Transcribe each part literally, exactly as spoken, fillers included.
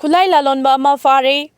ꯈꯨꯠꯂꯥꯏ ꯂꯥꯂꯣꯟꯕ ꯑꯃ ꯐꯥꯔꯦ꯫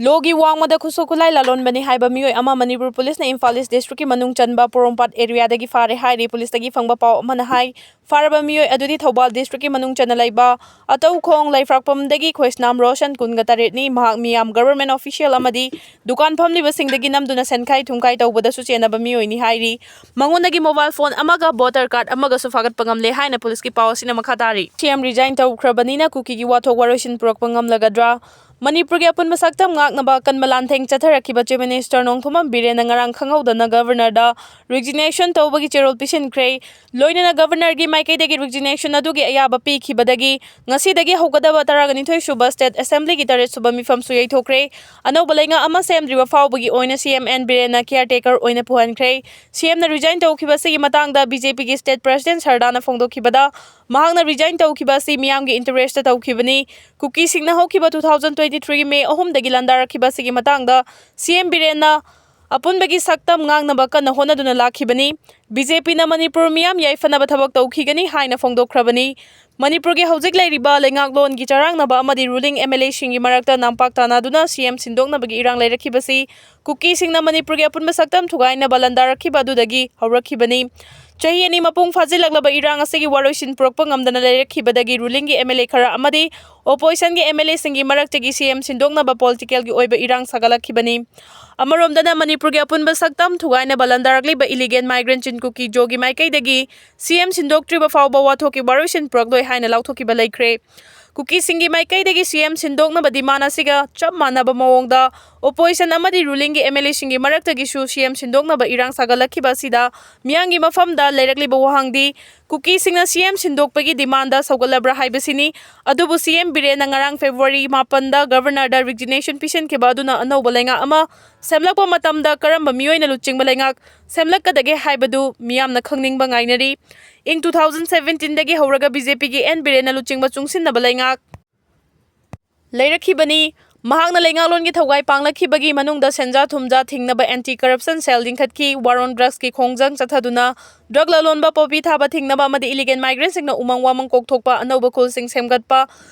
ꯂꯣꯒꯤ ꯋꯥꯡꯃꯗ ꯈꯨꯠꯁꯨ ꯈꯨꯠꯂꯥꯏ ꯂꯥꯂꯣꯟꯕꯅꯤ ꯍꯥꯏꯕ ꯃꯤꯑꯣꯏ ꯑꯃ ꯃꯅꯤꯄꯨꯔ ꯄꯨꯂꯤꯁꯅ ꯏꯝꯐꯥꯜ ꯏꯁ ꯗꯤꯁꯇ꯭ꯔꯤꯛꯀꯤ ꯃꯅꯨꯡ ꯆꯟꯕ ꯄꯣꯔꯣꯝꯄꯥꯠ ꯑꯦꯔꯤꯌꯥꯗꯒꯤ ꯐꯥꯔꯦ ꯍꯥꯏꯔꯤ꯫ ꯄꯨꯂꯤꯁꯇꯒꯤ ꯐꯪꯕ ꯄꯥꯎ ꯑꯃꯅ ꯍꯥꯏ, ꯐꯥꯔꯕ ꯃꯤꯑꯣꯏ ꯑꯗꯨꯗꯤ ꯊꯧꯕꯥꯜ ꯗꯤꯁꯇ꯭ꯔꯤꯛꯀꯤ ꯃꯅꯨꯡ ꯆꯟꯅ ꯂꯩꯕ ꯑꯇꯧꯈꯣꯡ ꯂꯩꯐ꯭ꯔꯥꯛꯄꯝꯗꯒꯤ ꯈꯣꯏꯁꯅꯥꯝ ꯔꯣꯁꯟ, ꯀꯨꯟꯒ ꯇꯔꯦꯠꯅꯤ꯫ ꯃꯍꯥꯛ ꯃꯤꯌꯥꯝ, ꯒꯚꯔꯟꯃꯦꯟ ꯑꯣꯐꯤꯁꯤꯌꯦꯜ ꯑꯃꯗꯤ ꯗꯨꯀꯥꯟ ꯐꯝꯂꯤꯕꯁꯤꯡꯗꯒꯤ ꯅꯝꯗꯨꯅ ꯁꯦꯟꯈꯥꯏ ꯊꯨꯝꯈꯥꯏ ꯇꯧꯕꯗꯁꯨ ꯆꯦꯟꯅꯕ ꯃꯤꯑꯣꯏꯅꯤ ꯍꯥꯏꯔꯤ꯫ ꯃꯉꯣꯟꯗꯒꯤ ꯃꯣꯕꯥꯏꯜ ꯐꯣꯟ ꯑꯃꯒ ꯚꯣꯇꯔ ꯀꯥꯔꯗ ꯑꯃꯒꯁꯨ ꯐꯥꯒꯠꯄ ꯉꯝꯂꯦ ꯍꯥꯏꯅ ꯄꯨꯂꯤꯁꯀꯤ ꯄꯥꯎ ꯑꯁꯤꯅ ꯃꯈꯥ ꯇꯥꯔꯤ꯫ ꯁꯤ ꯑꯦꯝ ꯔꯤꯖꯥꯏꯟ ꯇꯧꯈ꯭ꯔꯕꯅꯤꯅ ꯀꯨꯀꯤꯒꯤ ꯋꯥꯊꯣꯛ ꯋꯥꯔꯣꯏꯁꯤꯟ ꯄꯨꯔꯛꯄ ꯉꯝꯂꯒꯗ꯭ꯔꯥ? ꯃꯅꯤꯄꯨꯔꯒꯤ ꯑꯄꯨꯟꯕ ꯁꯛꯇꯝ ꯉꯥꯛꯅꯕ ꯑꯀꯟꯕ ꯂꯥꯟꯊꯦꯡ ꯆꯠꯊꯔꯛꯈꯤꯕ ꯆꯤꯐ ꯃꯤꯅꯤꯁꯇꯔ ꯅꯣꯡꯊꯣꯝꯕꯝ ꯕꯤꯔꯦꯟꯅ ꯉꯔꯥꯡ ꯈꯪꯍꯧꯗꯅ ꯒꯚꯔꯅꯔꯗ ꯔꯤꯖꯤꯒꯅꯦꯁꯟ ꯇꯧꯕꯒꯤ ꯆꯦꯔꯣꯜ ꯄꯤꯁꯤꯟꯈ꯭ꯔꯦ꯫ ꯂꯣꯏꯅꯅ ꯒꯚꯔꯅꯔꯒꯤ ꯃꯥꯏꯀꯩꯗꯒꯤ ꯔꯤꯖꯤꯒꯅꯦꯁꯟ ꯑꯗꯨꯒꯤ ꯑꯌꯥꯕ ꯄꯤꯈꯤꯕꯗꯒꯤ ꯉꯁꯤꯗꯒꯤ ꯍꯧꯒꯗꯕ ꯇꯔꯥꯒ ꯅꯤꯊꯣꯏ ꯁꯨꯕ ꯁ꯭ꯇꯦꯠ ꯑꯦꯁꯦꯝꯕ꯭ꯂꯤꯒꯤ ꯇꯔꯦꯠ ꯁꯨꯕ ꯃꯤꯐꯝꯁꯨ ꯌꯩꯊꯣꯛꯈ꯭ꯔꯦ꯫ ꯑꯅꯧꯕ ꯂꯩꯉꯥꯛ ꯑꯃ ꯁꯦꯝꯗ꯭ꯔꯤꯕ ꯐꯥꯎꯕꯒꯤ ꯑꯣꯏꯅ ꯁꯤ ꯑꯦꯝ ꯑꯦꯟ ꯕꯤꯔꯦꯟꯅ ꯀꯤꯌꯥꯔ ꯇꯦꯀꯔ ꯑꯣꯏꯅ ꯄꯨꯍꯟꯈ꯭ꯔꯦ꯫ ꯁꯤ ꯑꯦꯝꯅ ꯔꯤꯖꯥꯏꯟ ꯇꯧꯈꯤꯕ ꯑꯁꯤꯒꯤ ꯃꯇꯥꯡꯗ ꯕꯤ ꯖꯦ ꯄꯤꯒꯤ ꯁ꯭ꯇꯦꯠ ꯄ꯭ꯔꯦꯁꯤꯗꯦꯟꯠ ꯁꯔꯗꯥꯅ ꯐꯣꯡꯗꯣꯛꯈꯤꯕꯗ, ꯃꯍꯥꯛꯅ ꯔꯤꯖꯥꯏꯟ ꯇꯧꯈꯤꯕ ꯑꯁꯤ ꯃꯤꯌꯥꯝꯒꯤ ꯏꯟꯇꯔꯦꯁꯇ ꯇꯧꯈꯤꯕꯅꯤ꯫ ꯀꯨꯀꯤꯁꯤꯡꯅ ꯍꯧꯈꯤꯕ two thousand twenty three ꯒꯤ ꯃꯦ ꯑꯍꯨꯝꯗꯒꯤ ꯂꯥꯟꯗꯥꯔꯛꯈꯤꯕ ꯑꯁꯤꯒꯤ ꯃꯇꯥꯡꯗ ꯁꯤ ꯑꯦꯝ ꯕꯤꯔꯦꯟꯅ ꯑꯄꯨꯟꯕꯒꯤ ꯁꯛꯇꯝ ꯉꯥꯛꯅꯕ ꯀꯟꯅ ꯍꯣꯠꯅꯗꯨꯅ ꯂꯥꯛꯈꯤꯕꯅꯤ꯫ ꯕꯤ ꯖꯦ ꯄꯤꯅ ꯃꯅꯤꯄꯨꯔ ꯃꯤꯌꯥꯝ ꯌꯥꯏꯐꯅꯕ ꯊꯕꯛ ꯇꯧꯈꯤꯒꯅꯤ ꯍꯥꯏꯅ ꯐꯣꯡꯗꯣꯛꯈ꯭ꯔꯕꯅꯤ꯫ ꯃꯅꯤꯄꯨꯔꯒꯤ ꯍꯧꯖꯤꯛ ꯂꯩꯔꯤꯕ ꯂꯩꯉꯥꯛꯂꯣꯟꯒꯤ ꯆꯔꯥꯡꯅꯕ ꯑꯃꯗꯤ ꯔꯨꯂꯤꯡ ꯑꯦꯝ ꯑꯦꯜ ꯑꯦꯁꯤꯡꯒꯤ ꯃꯔꯛꯇ ꯅꯝꯄꯥꯛ ꯇꯥꯟꯅꯗꯨꯅ ꯁꯤ ꯑꯦꯝ ꯁꯤꯟꯗꯣꯛꯅꯕꯒꯤ ꯏꯔꯥꯡ ꯂꯩꯔꯛꯈꯤꯕꯁꯤ ꯀꯨꯀꯤꯁꯤꯡꯅ ꯃꯅꯤꯄꯨꯔꯒꯤ ꯑꯄꯨꯟꯕ ꯁꯛꯇꯝ ꯊꯨꯒꯥꯏꯅꯕ ꯂꯥꯟꯗꯥꯔꯛꯈꯤꯕ ꯑꯗꯨꯗꯒꯤ ꯍꯧꯔꯛꯈꯤꯕꯅꯤ꯫ ꯆꯍꯤ ꯑꯅꯤ ꯃꯄꯨꯡ ꯐꯥꯖꯤꯜꯂꯛꯂꯕ ꯏꯔꯥꯡ ꯑꯁꯤꯒꯤ ꯋꯥꯔꯣꯏꯁꯤꯟ ꯄꯨꯔꯛꯄ ꯉꯝꯗꯅ ꯂꯩꯔꯛꯈꯤꯕꯗꯒꯤ ꯔꯨꯂꯤꯡꯒꯤ ꯑꯦꯝ ꯑꯦꯜ ꯑꯦ ꯈꯔ ꯑꯃꯗꯤ ꯑꯣꯄꯣꯖꯤꯁꯟꯒꯤ ꯑꯦꯝ ꯑꯦꯜ ꯑꯦꯁꯤꯡꯒꯤ ꯃꯔꯛꯇꯒꯤ ꯁꯤ ꯑꯦꯝ ꯁꯤꯟꯗꯣꯛꯅꯕ ꯄꯣꯂꯤꯇꯤꯀꯦꯜꯒꯤ ꯑꯣꯏꯕ ꯏꯔꯥꯡ ꯁꯥꯒꯠꯂꯛꯈꯤꯕꯅꯤ꯫ ꯑꯃꯔꯣꯝꯗꯅ ꯃꯅꯤꯄꯨꯔꯒꯤ ꯑꯄꯨꯟꯕ ꯁꯛꯇꯝ ꯊꯨꯒꯥꯏꯅꯕ ꯂꯥꯟꯗꯥꯔꯛꯂꯤꯕ ꯏꯂꯤꯒꯦꯟ ꯃꯥꯏꯒ꯭ꯔꯦꯟꯠ ꯆꯤꯟ ꯀꯨꯀꯤ ꯖꯣꯒꯤ ꯃꯥꯏꯀꯩꯗꯒꯤ ꯁꯤ ꯑꯦꯝ ꯁꯤꯟꯗꯣꯛꯇ꯭ꯔꯤꯕ ꯐꯥꯎꯕ ꯋꯥꯊꯣꯛꯀꯤ ꯋꯥꯔꯣꯏꯁꯤꯟ ꯄꯨꯔꯛꯂꯣꯏ ꯍꯥꯏꯅ ꯂꯥꯎꯊꯣꯛꯈꯤꯕ ꯂꯩꯈ꯭ꯔꯦ꯫ ꯀꯨꯀꯤꯁꯤꯡꯒꯤ ꯃꯥꯏꯀꯩꯗꯒꯤ ꯁꯤ ꯑꯦꯝ ꯁꯤꯟꯗꯣꯛꯅꯕ ꯗꯤꯃꯥꯟ ꯑꯁꯤꯒ ꯆꯞ ꯃꯥꯟꯅꯕ ꯃꯑꯣꯡꯗ ꯑꯣꯄꯣꯖꯤꯁꯟ ꯑꯃꯗꯤ ꯔꯨꯂꯤꯡꯒꯤ ꯑꯦꯝ ꯑꯦꯜ ꯑꯦꯁꯤꯡꯒꯤ ꯃꯔꯛꯇꯒꯤꯁꯨ ꯁꯤ ꯑꯦꯝ ꯁꯤꯟꯗꯣꯛꯅꯕ ꯏꯔꯥꯡ ꯁꯥꯒꯠꯂꯛꯈꯤꯕ ꯑꯁꯤꯗ ꯃꯤꯌꯥꯝꯒꯤ ꯃꯐꯝꯗ ꯂꯩꯔꯛꯂꯤꯕ ꯋꯥꯍꯪꯗꯤ ꯀꯨꯀꯤꯁꯤꯡꯅ ꯁꯤ ꯑꯦꯝ ꯁꯤꯟꯗꯣꯛꯄꯒꯤ ꯗꯤꯃꯥꯟꯗ ꯁꯧꯒꯠꯂꯕ꯭ꯔꯥ ꯍꯥꯏꯕꯁꯤꯅꯤ꯫ ꯑꯗꯨꯕꯨ ꯁꯤ ꯑꯦꯝ ꯕꯤꯔꯦꯟꯅ ꯉꯔꯥꯡ ꯐꯦꯕ꯭ꯔꯨꯋꯥꯔꯤ ꯃꯥꯄꯟꯗ ꯒꯚꯔꯅꯔꯗ ꯔꯤꯖꯤꯒꯅꯦꯁꯟ ꯄꯤꯁꯤꯟꯈꯤꯕ ꯑꯗꯨꯅ ꯑꯅꯧꯕ ꯂꯩꯉꯥꯛ ꯑꯃ ꯁꯦꯝꯂꯛꯄ ꯃꯇꯝꯗ ꯀꯔꯝꯕ ꯃꯤꯑꯣꯏꯅ ꯂꯨꯆꯤꯡꯕ ꯂꯩꯉꯥꯛ ꯁꯦꯝꯂꯛꯀꯗꯒꯦ ꯍꯥꯏꯕꯗꯨ ꯃꯤꯌꯥꯝꯅ ꯈꯪꯅꯤꯡꯕ ꯉꯥꯏꯅꯔꯤ꯫ ꯏꯪ two thousand seventeen ꯗꯒꯤ ꯍꯧꯔꯒ ꯕꯤ ꯖꯦ ꯄꯤꯒꯤ ꯑꯦꯟ ꯕꯤꯔꯦꯟꯅ ꯂꯨꯆꯤꯡꯕ ꯆꯨꯡꯁꯤꯟꯅꯕ ꯂꯩꯉꯥꯛ ꯂꯩꯔꯛꯈꯤꯕꯅꯤ꯫ ꯃꯍꯥꯛꯅ ꯂꯩꯉꯥꯛꯂꯣꯟꯒꯤ ꯊꯧꯒꯥꯏ ꯄꯥꯡꯂꯛꯈꯤꯕꯒꯤ ꯃꯅꯨꯡꯗ ꯁꯦꯟꯖꯥ ꯊꯨꯝꯖꯥ ꯊꯤꯡꯅꯕ ꯑꯦꯟꯇꯤ ꯀꯔꯞꯁꯟ ꯁꯦꯜ ꯂꯤꯡꯈꯠꯈꯤ, ꯋꯥꯔ ꯑꯣꯟ ꯗ꯭ꯔꯒꯁꯀꯤ ꯈꯣꯡꯖꯪ ꯆꯠꯊꯗꯨꯅ ꯗ꯭ꯔꯒ ꯂꯂꯣꯟꯕ, ꯄꯣꯄꯤ ꯊꯥꯕ ꯊꯤꯡꯅꯕ ꯑꯃꯗꯤ ꯏꯂꯤꯒꯦꯟ ꯃꯥꯏꯒ꯭ꯔꯦꯟꯁꯤꯡꯅ ꯎꯃꯪ ꯋꯥꯃꯪ ꯀꯣꯛꯊꯣꯛꯄ ꯑꯅꯧꯕ ꯈꯨꯜꯁꯤꯡ ꯁꯦꯝꯒꯠꯄ,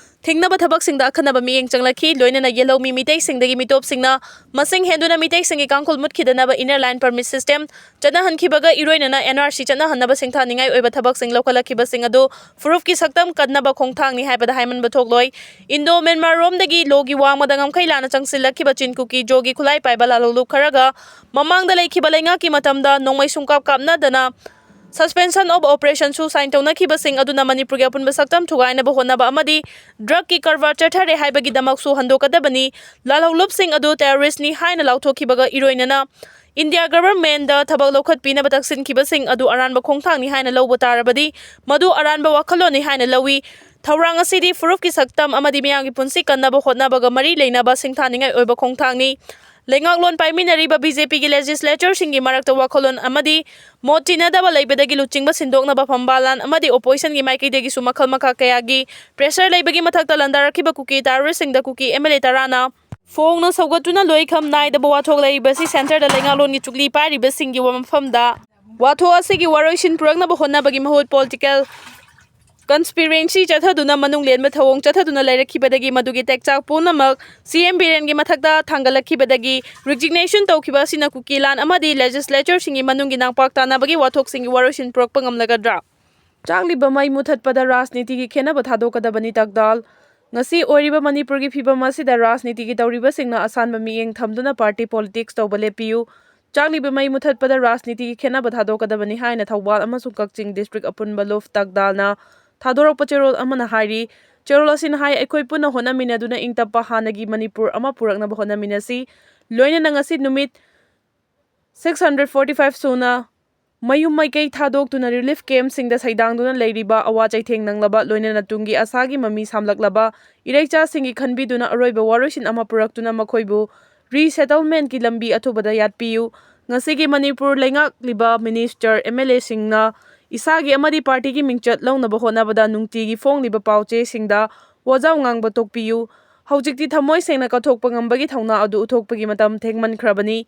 ꯊꯤꯡꯅꯕ ꯊꯕꯛꯁꯤꯡꯗ ꯑꯈꯟꯅꯕ ꯃꯤꯠꯌꯦꯡ ꯆꯪꯂꯛꯈꯤ꯫ ꯂꯣꯏꯅꯅ ꯌꯦꯜꯍꯧꯃꯤ ꯃꯤꯇꯩꯁꯤꯡꯗꯒꯤ ꯃꯤꯇꯣꯞꯁꯤꯡꯅ ꯃꯁꯤꯡ ꯍꯦꯟꯗꯨꯅ ꯃꯤꯇꯩꯁꯤꯡꯒꯤ ꯀꯥꯡꯈꯨꯜ ꯃꯨꯠꯈꯤꯗꯅꯕ inner line permit system ꯆꯠꯅꯍꯟꯈꯤꯕꯒ ꯏꯔꯣꯏꯅꯅ N R C ꯆꯠꯅꯍꯟꯅꯕ ꯁꯤꯡꯊꯥꯅꯤꯡꯉꯥꯏ ꯑꯣꯏꯕ ꯊꯕꯛꯁꯤꯡ ꯂꯧꯈꯠꯂꯛꯈꯤꯕꯁꯤꯡ ꯑꯗꯨ ꯐꯨꯔꯨꯞꯀꯤ ꯁꯛꯇꯝ ꯀꯟꯅꯕ ꯈꯣꯡꯊꯥꯡꯅꯤ ꯍꯥꯏꯕꯗ ꯍꯥꯏꯃꯟꯕ ꯊꯣꯛꯂꯣꯏ꯫ ꯏꯟꯗꯣ ꯃ꯭ꯌꯥꯟꯃꯥꯔ ꯔꯣꯝꯗꯒꯤ ꯂꯣꯒꯤ ꯋꯥꯡꯃꯗ ꯉꯝꯈꯩ ꯂꯥꯟꯅ ꯆꯪꯁꯤꯜꯂꯛꯈꯤꯕ ꯆꯤꯟ ꯀꯨꯀꯤ ꯖꯣꯒꯤ ꯈꯨꯠꯂꯥꯏ ꯄꯥꯏꯕ ꯂꯥꯜꯍꯧꯂꯨꯞ ꯈꯔꯒ ꯃꯃꯥꯡꯗ ꯂꯩꯈꯤꯕ ꯂꯩꯉꯥꯛꯀꯤ ꯃꯇꯝꯗ ꯅꯣꯡꯃꯩ ꯁꯨꯡꯀꯥꯞ ꯀꯥꯞꯅꯗꯅ Suspension of Operation ꯁꯨ sign ꯇꯧꯅꯈꯤꯕꯁꯤꯡ ꯑꯗꯨꯅ ꯃꯅꯤꯄꯨꯔꯒꯤ ꯑꯄꯨꯟꯕ ꯁꯛꯇꯝ ꯊꯨꯒꯥꯏꯅꯕ ꯍꯣꯠꯅꯕ ꯑꯃꯗꯤ drug ꯀꯤ ꯀꯔꯕꯥꯔ ꯆꯠꯊꯔꯦ ꯍꯥꯏꯕꯒꯤꯗꯃꯛꯁꯨ ꯍꯟꯗꯣꯛꯀꯗꯕꯅꯤ꯫ ꯂꯥꯜꯍꯧꯂꯨꯞꯁꯤꯡ ꯑꯗꯨ terrorist ꯅꯤ ꯍꯥꯏꯅ ꯂꯥꯎꯊꯣꯛꯈꯤꯕꯒ ꯏꯔꯣꯏꯅꯅ India government ꯗ ꯊꯕꯛ ꯂꯧꯈꯠꯄꯤꯅꯕ ꯇꯛꯁꯤꯟꯈꯤꯕꯁꯤꯡ ꯑꯗꯨ ꯑꯔꯥꯟꯕ ꯈꯣꯡꯊꯥꯡꯅꯤ ꯍꯥꯏꯅ ꯂꯧꯕ ꯇꯥꯔꯕꯗꯤ ꯃꯗꯨ ꯑꯔꯥꯟꯕ ꯋꯥꯈꯜꯂꯣꯟꯅꯤ ꯍꯥꯏꯅ ꯂꯧꯏ꯫ ꯊꯧꯔꯥꯡ ꯑꯁꯤꯗꯤ ꯐꯨꯔꯨꯞꯀꯤ ꯁꯛꯇꯝ ꯑꯃꯗꯤ ꯃꯤꯌꯥꯝꯒꯤ ꯄꯨꯟꯁꯤ ꯀꯟꯅꯕ ꯍꯣꯠꯅꯕꯒ ꯃꯔꯤ ꯂꯩꯅꯕ ꯁꯤꯡꯊꯥꯅꯤꯡꯉꯥꯏ ꯑꯣꯏꯕ ꯈꯣꯡꯊꯥꯡꯅꯤ꯫ ꯂꯩꯉꯥꯛꯂꯣꯟ ꯄꯥꯏꯃꯤꯟꯅꯔꯤꯕ B J P ꯒꯤ legislature ꯁꯤꯡꯒꯤ ꯃꯔꯛꯇ ꯋꯥꯈꯜꯂꯣꯟ ꯑꯃꯗꯤ ꯃꯣꯠ ꯇꯤꯟꯅꯗꯕ ꯂꯩꯕꯗꯒꯤ ꯂꯨꯆꯤꯡꯕ ꯁꯤꯟꯗꯣꯛꯅꯕ ꯐꯝꯕꯥꯜ ꯂꯥꯟ ꯑꯃꯗꯤ opposition ꯒꯤ ꯃꯥꯏꯀꯩꯗꯒꯤꯁꯨ ꯃꯈꯜ ꯃꯈꯥ ꯀꯌꯥꯒꯤ pressure ꯂꯩꯕꯒꯤ ꯃꯊꯛꯇ ꯂꯥꯟꯗꯥꯔꯛꯈꯤꯕ ꯀꯨꯀꯤ terrorist ꯁꯤꯡꯗ ꯀꯨꯀꯤ M L A ꯇꯔꯥꯅ ꯐꯣꯡꯅ ꯁꯧꯒꯠꯇꯨꯅ ꯂꯣꯏꯈꯝ ꯅꯥꯏꯗꯕ ꯋꯥꯊꯣꯛ ꯂꯩꯔꯤꯕꯁꯤ centre ꯗ ꯂꯩꯉꯥꯛꯂꯣꯟꯒꯤ ꯆꯨꯛꯂꯤ ꯄꯥꯏꯔꯤꯕꯁꯤꯡꯒꯤ ꯋꯥꯐꯝꯗ ꯋꯥꯊꯣꯛ ꯑꯁꯤꯒꯤ ꯋꯥꯔꯣꯏꯁꯤꯟ ꯄꯨꯔꯛꯅꯕ ꯍꯣꯠꯅꯕꯒꯤ ꯃꯍꯨꯠ political conspiracy ꯆꯠꯊꯗꯨꯅ ꯃꯅꯨꯡ ꯂꯦꯟꯕ ꯊꯧꯑꯣꯡ ꯆꯠꯊꯗꯨꯅ ꯂꯩꯔꯛꯈꯤꯕꯗꯒꯤ ꯃꯗꯨꯒꯤ ꯇꯦꯛꯆꯥꯛ ꯄꯨꯝꯅꯃꯛ C M ꯕꯤꯔꯦꯟꯒꯤ ꯃꯊꯛꯇ ꯊꯥꯡꯒꯠꯂꯛꯈꯤꯕꯗꯒꯤ resignation ꯇꯧꯈꯤꯕ ꯑꯁꯤꯅ ꯀꯨꯀꯤ ꯂꯥꯟ ꯑꯃꯗꯤ legislature ꯁꯤꯡꯒꯤ ꯃꯅꯨꯡꯒꯤ ꯅꯥꯡꯄꯥꯛ ꯇꯥꯅꯕꯒꯤ ꯋꯥꯊꯣꯛꯁꯤꯡꯒꯤ ꯋꯥꯔꯣꯏꯁꯤꯟ ꯄꯨꯔꯛꯄ ꯉꯝꯂꯒꯗ꯭ꯔꯥ? ꯆꯥꯛꯂꯤꯕ ꯃꯩ ꯃꯨꯊꯠꯄꯗ ꯔꯥꯖꯅꯤꯇꯤꯒꯤ ꯈꯦꯠꯅꯕ ꯊꯥꯗꯣꯛꯀꯗꯕꯅꯤ, ꯇꯥꯛꯗꯥꯜ꯫ ꯉꯁꯤ ꯑꯣꯏꯔꯤꯕ ꯃꯅꯤꯄꯨꯔꯒꯤ ꯐꯤꯕꯝ ꯑꯁꯤꯗ ꯔꯥꯖꯅꯤꯇꯤꯒꯤ ꯇꯧꯔꯤꯕꯁꯤꯡꯅ ꯑꯁꯥꯟꯕ ꯃꯤꯠꯌꯦꯡ ꯊꯝꯗꯨꯅ party politics ꯇꯧꯕ ꯂꯦꯞꯄꯤꯌꯨ꯫ ꯆꯥꯛꯂꯤꯕ ꯃꯩ ꯃꯨꯊꯠꯄꯗ ꯔꯥꯖꯅꯤꯇꯤꯒꯤ ꯈꯦꯠꯅꯕ ꯊꯥꯗꯣꯛꯀꯗꯕꯅꯤ ꯍꯥꯏꯅ ꯊꯧꯕꯥꯜ ꯑꯃꯁꯨꯡ ꯀꯛꯆꯤꯡ district ꯑꯄꯨꯟꯕ ꯂꯨꯞ ꯇꯥꯛꯗꯥꯜꯅ ꯊꯥꯗꯣꯔꯛꯄ ꯆꯦꯔꯣꯜ ꯑꯃꯅ ꯍꯥꯏꯔꯤ꯫ ꯆꯦꯔꯣꯜ ꯑꯁꯤꯅ ꯍꯥꯏ, ꯑꯩꯈꯣꯏ ꯄꯨꯟꯅ ꯍꯣꯠꯅꯃꯤꯟꯅꯗꯨꯅ ꯏꯪ ꯇꯞꯄ ꯍꯥꯟꯅꯒꯤ ꯃꯅꯤꯄꯨꯔ ꯑꯃ ꯄꯨꯔꯛꯅꯕ ꯍꯣꯠꯅꯃꯤꯟꯅꯁꯤ꯫ ꯂꯣꯏꯅꯅ ꯉꯁꯤ ꯅꯨꯃꯤꯠ six hundred forty five ꯁꯨꯅ ꯃꯌꯨꯝ ꯃꯩꯀꯩ ꯊꯥꯗꯣꯛꯇꯨꯅ relief camp ꯁꯤꯡꯗ ꯁꯩꯗꯥꯡꯗꯨꯅ ꯂꯩꯔꯤꯕ, ꯑꯋꯥ ꯆꯩꯊꯦꯡ ꯅꯪꯂꯕ, ꯂꯣꯏꯅꯅ ꯇꯨꯡꯒꯤ ꯑꯁꯥꯒꯤ ꯃꯃꯤ ꯁꯥꯝꯂꯛꯂꯕ ꯏꯔꯩꯆꯥꯁꯤꯡꯒꯤ ꯈꯟꯕꯤꯗꯨꯅ ꯑꯔꯣꯏꯕ ꯋꯥꯔꯣꯏꯁꯤꯟ ꯑꯃ ꯄꯨꯔꯛꯇꯨꯅ ꯃꯈꯣꯏꯕꯨ resettlement ꯀꯤ ꯂꯝꯕꯤ ꯑꯊꯨꯕꯗ ꯌꯥꯠꯄꯤꯌꯨ꯫ ꯉꯁꯤꯒꯤ Manipur ꯂꯩꯉꯥꯛꯂꯤꯕ minister, M L A ꯁꯤꯡꯅ ꯏꯁꯥꯒꯤ ꯑꯃꯗꯤ party ꯒꯤ ꯃꯤꯡꯆꯠ ꯂꯧꯅꯕ ꯍꯣꯠꯅꯕꯗ ꯅꯨꯡꯇꯤꯒꯤ ꯐꯣꯡꯂꯤꯕ ꯄꯥꯎ ꯆꯦꯁꯤꯡꯗ ꯋꯥꯖꯥꯎ ꯉꯥꯡꯕ ꯇꯣꯛꯄꯤꯌꯨ꯫ ꯍꯧꯖꯤꯛꯇꯤ ꯊꯃꯣꯏ ꯁꯦꯡꯅ ꯀꯠꯊꯣꯛꯄ ꯉꯝꯕꯒꯤ ꯊꯧꯅꯥ ꯑꯗꯨ ꯎꯠꯊꯣꯛꯄꯒꯤ ꯃꯇꯝ ꯊꯦꯡꯃꯟꯈ꯭ꯔꯕꯅꯤ꯫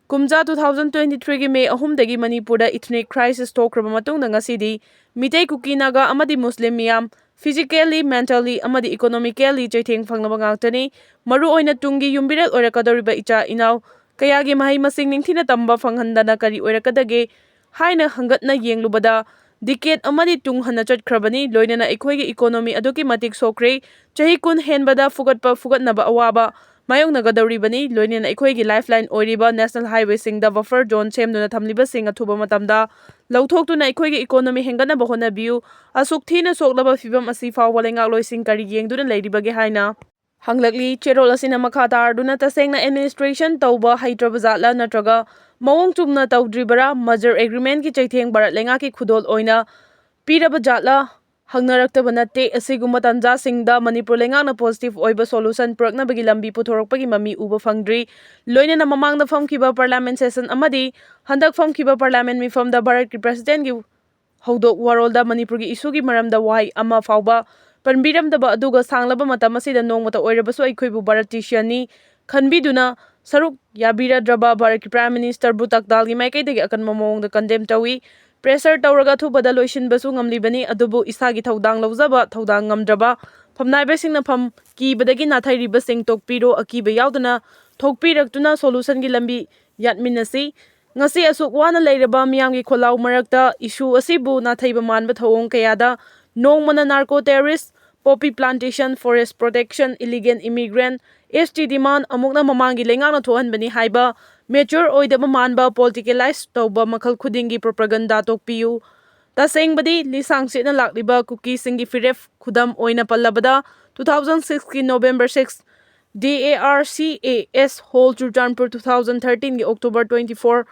ꯀꯨꯝꯖꯥ two thousand twenty three ꯒꯤ May ꯑꯍꯨꯝꯗꯒꯤ ꯃꯅꯤꯄꯨꯔꯗ ethnic crisis ꯊꯣꯛꯈ꯭ꯔꯕ ꯃꯇꯨꯡꯗ ꯉꯁꯤꯗꯤ ꯃꯤꯇꯩ, ꯀꯨꯀꯤ, ꯅꯥꯒꯥ ꯑꯃꯗꯤ ꯃꯨꯁꯂꯤꯝ ꯃꯤꯌꯥꯝ physically, mentally ꯑꯃꯗꯤ economically ꯆꯩꯊꯦꯡ ꯐꯪꯂꯕ ꯉꯥꯛꯇꯅꯤ꯫ ꯃꯔꯨꯑꯣꯏꯅ ꯇꯨꯡꯒꯤ ꯌꯨꯝꯕꯤꯔꯦꯜ ꯑꯣꯏꯔꯛꯀꯗꯧꯔꯤꯕ ꯏꯆꯥ ꯏꯅꯥꯎ ꯀꯌꯥꯒꯤ ꯃꯍꯩ ꯃꯁꯤꯡ ꯅꯤꯡꯊꯤꯅ ꯇꯝꯕ ꯐꯪꯍꯟꯗꯅ ꯀꯔꯤ ꯑꯣꯏꯔꯛꯀꯗꯒꯦ ꯍꯥꯏꯅ ꯍꯪꯒꯠꯅ ꯌꯦꯡꯂꯨꯕꯗ decade ꯑꯃꯗꯤ ꯇꯨꯡ ꯍꯟꯅ ꯆꯠꯈ꯭ꯔꯕꯅꯤ꯫ ꯂꯣꯏꯅꯅ ꯑꯩꯈꯣꯏꯒꯤ economy ꯑꯗꯨꯛꯀꯤ ꯃꯇꯤꯛ ꯁꯣꯛꯈ꯭ꯔꯦ꯫ ꯆꯍꯤ ꯀꯨꯟ ꯍꯦꯟꯕꯗ ꯐꯨꯒꯠꯄ ꯐꯨꯒꯠꯅꯕ ꯑꯋꯥꯕ ꯃꯥꯌꯣꯛꯅꯒꯗꯧꯔꯤꯕꯅꯤ꯫ ꯂꯣꯏꯅꯅ ꯑꯩꯈꯣꯏꯒꯤ lifeline ꯑꯣꯏꯔꯤꯕ national highwayꯁꯤꯡꯗ buffer zone ꯁꯦꯝꯗꯨꯅ ꯊꯝꯂꯤꯕꯁꯤꯡ ꯑꯊꯨꯕ ꯃꯇꯝꯗ ꯂꯧꯊꯣꯛꯇꯨꯅ ꯑꯩꯈꯣꯏꯒꯤ economy ꯍꯦꯟꯒꯠꯅꯕ ꯍꯣꯠꯅꯕꯤꯌꯨ꯫ ꯑꯁꯨꯛ ꯊꯤꯅ ꯁꯣꯛꯂꯕ ꯐꯤꯕꯝ ꯑꯁꯤ ꯐꯥꯎꯕ ꯂꯩꯉꯥꯛꯂꯣꯏꯁꯤꯡ ꯀꯔꯤ ꯌꯦꯡꯗꯨꯅ ꯂꯩꯔꯤꯕꯒꯦ ꯍꯥꯏꯅ ꯍꯪꯂꯛꯂꯤ꯫ ꯆꯦꯔꯣꯜ ꯑꯁꯤꯅ ꯃꯈꯥ ꯇꯥꯔꯗꯨꯅ ꯇꯁꯦꯡꯅ administration ꯇꯧꯕ ꯍꯩꯇ꯭ꯔꯕ ꯖꯥꯠꯂ ꯅꯠꯇ꯭ꯔꯒ ꯃꯑꯣꯡ ꯆꯨꯝꯅ ꯇꯧꯗ꯭ꯔꯤꯕꯔꯥ? Merger agreementꯀꯤ ꯆꯩꯊꯦꯡ ꯚꯥꯔꯠ ꯂꯩꯉꯥꯛꯀꯤ ꯈꯨꯗꯣꯜ ꯑꯣꯏꯅ ꯄꯤꯔꯕ ꯖꯥꯠꯂ? ꯍꯪꯅꯔꯛꯇꯕ ꯅꯠꯇꯦ꯫ ꯑꯁꯤꯒꯨꯝꯕ ꯇꯥꯟꯖꯥꯁꯤꯡꯗ ꯃꯅꯤꯄꯨꯔ ꯂꯩꯉꯥꯛꯅ positive ꯑꯣꯏꯕ solution ꯄꯨꯔꯛꯅꯕꯒꯤ ꯂꯝꯕꯤ ꯄꯨꯊꯣꯔꯛꯄꯒꯤ ꯃꯃꯤ ꯎꯕ ꯐꯪꯗ꯭ꯔꯤ꯫ ꯂꯣꯏꯅꯅ ꯃꯃꯥꯡꯗ ꯐꯝꯈꯤꯕ parliament session ꯑꯃꯗꯤ ꯍꯟꯗꯛ ꯐꯝꯈꯤꯕ parliament ꯃꯤꯐꯝꯗ ꯚꯥꯔꯠꯀꯤ presidentꯀꯤ ꯍꯧꯗꯣꯛ ꯋꯥꯔꯣꯜꯗ ꯃꯅꯤꯄꯨꯔꯒꯤ issueꯒꯤ ꯃꯔꯝꯗ ꯋꯥꯍꯩ ꯑꯃ ꯐꯥꯎꯕ ꯄꯟꯕꯤꯔꯝꯗꯕ ꯑꯗꯨꯒ ꯁꯥꯡꯂꯕ ꯃꯇꯝ ꯑꯁꯤꯗ ꯅꯣꯡꯃꯇ ꯑꯣꯏꯔꯕꯁꯨ ꯑꯩꯈꯣꯏꯕꯨ ꯚꯥꯔꯠꯇꯤꯁꯤꯌꯟꯅꯤ ꯈꯟꯕꯤꯗꯨꯅ ꯁꯔꯨꯛ ꯌꯥꯕꯤꯔꯗ꯭ꯔꯕ ꯚꯥꯔꯠꯀꯤ prime ministerꯕꯨ ꯇꯛꯇꯥꯜꯒꯤ ꯃꯥꯏꯀꯩꯗꯒꯤ ꯑꯀꯟꯕ ꯃꯑꯣꯡꯗ condemn ꯇꯧꯏ꯫ Pressure ꯇꯧꯔꯒ ꯑꯊꯨꯕꯗ ꯂꯣꯏꯁꯤꯟꯕꯁꯨ ꯉꯝꯂꯤꯕꯅꯤ, ꯑꯗꯨꯕꯨ ꯏꯁꯥꯒꯤ ꯊꯧꯗꯥꯡ ꯂꯧꯖꯕ, ꯊꯧꯗꯥꯡ ꯉꯝꯗ꯭ꯔꯕ ꯐꯝꯅꯥꯏꯕꯁꯤꯡꯅ ꯐꯝ ꯀꯤꯕꯗꯒꯤ ꯅꯥꯊꯩꯔꯤꯕꯁꯤꯡ ꯇꯣꯛꯄꯤꯔꯣ, ꯑꯀꯤꯕ ꯌꯥꯎꯗꯅ ꯊꯣꯛꯄꯤꯔꯛꯇꯨꯅ solutionꯒꯤ ꯂꯝꯕꯤ ꯌꯥꯠꯃꯤꯟꯅꯁꯤ꯫ ꯉꯁꯤ ꯑꯁꯨꯛ ꯋꯥꯅ ꯂꯩꯔꯕ ꯃꯤꯌꯥꯝꯒꯤ ꯈꯣꯜꯂꯥꯎ ꯃꯔꯛꯇ issue ꯑꯁꯤꯕꯨ ꯅꯥꯊꯩꯕ ꯃꯥꯟꯕ ꯊꯧꯑꯣꯡ ꯀꯌꯥꯗ ꯅꯣꯡꯃꯅ narco terrorist, poppy plantation, forest protection, illegal immigrant, ST demand, ꯑꯃꯨꯛꯅ ꯃꯃꯥꯡꯒꯤ ꯂꯩꯉꯥꯛꯅ ꯊꯣꯛꯍꯟꯕꯅꯤ ꯍꯥꯏꯕ mature ꯑꯣꯏꯗꯕ ꯃꯥꯟꯕ politicalize ꯇꯧꯕ ꯃꯈꯜ ꯈꯨꯗꯤꯡꯒꯤ propaganda ꯇꯣꯛꯄꯤꯌꯨ꯫ ꯇꯁꯦꯡꯕꯗꯤ ꯂꯤꯁꯥꯡ ꯆꯦꯠꯅ ꯂꯥꯛꯂꯤꯕ ꯀꯨꯀꯤꯁꯤꯡꯒꯤ ꯐꯤꯔꯦꯞ ꯈꯨꯗꯝ ꯑꯣꯏꯅ ꯄꯜꯂꯕꯗ two thousand sixꯀꯤ November six, DARCAS hall Churachandpur two thousand thirteenꯒꯤ October twenty four